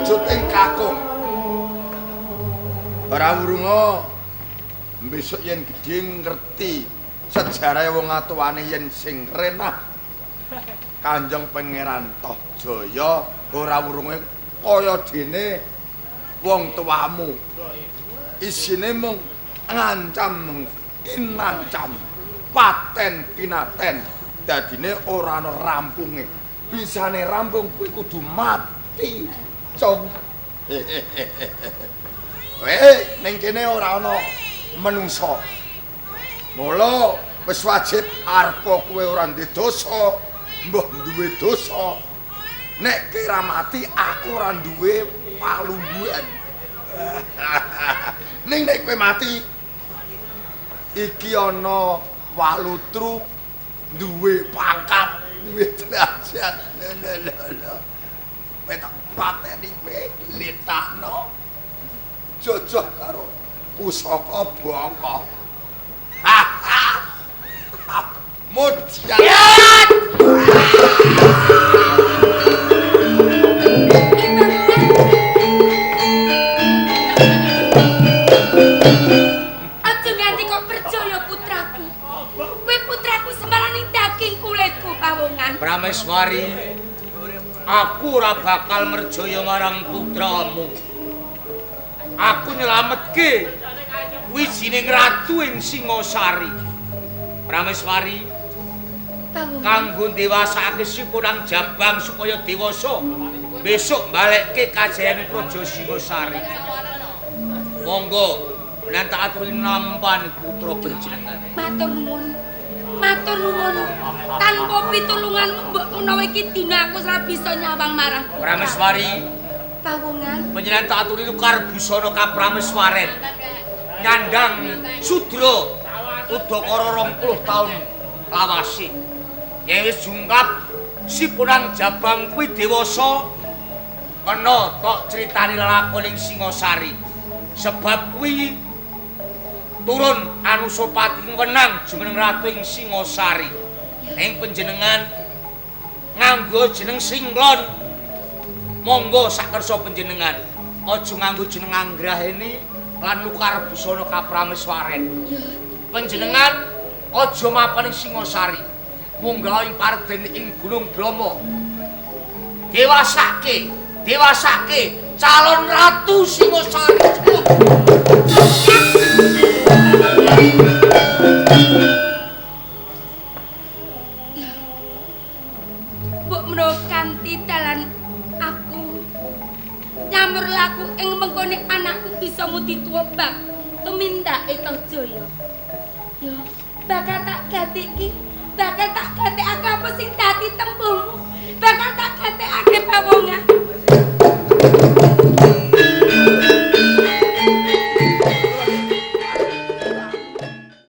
wujud ing kakung. Ora wurunga besok yen gedhe ngerti sejarah wong atuwane yen sing renah Kanjeng Pangeran Tohjaya ora wurunge kaya dene wong tuamu. Isine mung ngancam kinancam paten kinaten, dadine ora ana rampunge. Bisane rampung kuwi kudu mati, cung. Weh, ning kene ora ana menungsa. Mula wis wajib arepa kowe ora duwe dosa, mbah duwe dosa. Nek kira mati aku ora duwe palungguhan. Ning nek kowe mati iki ana walutru duwe pangkat, duwe derajat. Lho lho lho. Kowe tak pateni kowe letakno jojoh karo pusaka bangka. Mudyan. Aja nganti kok percaya putraku. Kowe putraku sembarang daging kulitku Pawongan. Prameswari, aku ora bakal merjaya marang putramu. Aku nyelametke wijining ratu ing Singasari. Prameswari, kanggo ndewasake Sipunang Jabang supaya dewasa, besok balekke kajayan Praja Singasari. Monggo menawi tak aturi nampan putra panjenengan. Matur nuwun. Matur nuwun. Tanpa pitulunganmu mbok menawa iki dina aku ora bisa nyawang marang Prameswari. Pawongan, panjenengan tak aturi tukar busana kaprameswaren. Nyandang sudra udakara 20 taun lawase. Yen wis jungkap Sipunang Jabang kuwi dewasa, kena tok critani lelakon ing Singasari. Sebab kuwi turun Anusapati wenang jumeneng ratu ing Singasari. Ing panjenengan nganggo jeneng Singlon. Monggo sakersa panjenengan aja nganggo jeneng Anggraheni lan nukar busana kaprameswaren. Panjenengan aja mapan ing Singasari. Munggah ing parden ing Gunung Bromo. Dewasake, dewasake calon ratu Singasari. Mbok menawa kanthi dalan aku nyamur laku ing mengkone anakku bisa ngudi tuwa bab tumindake Tohjaya. Ya, bakal tak gatiki, bakal tak gatekake apa sing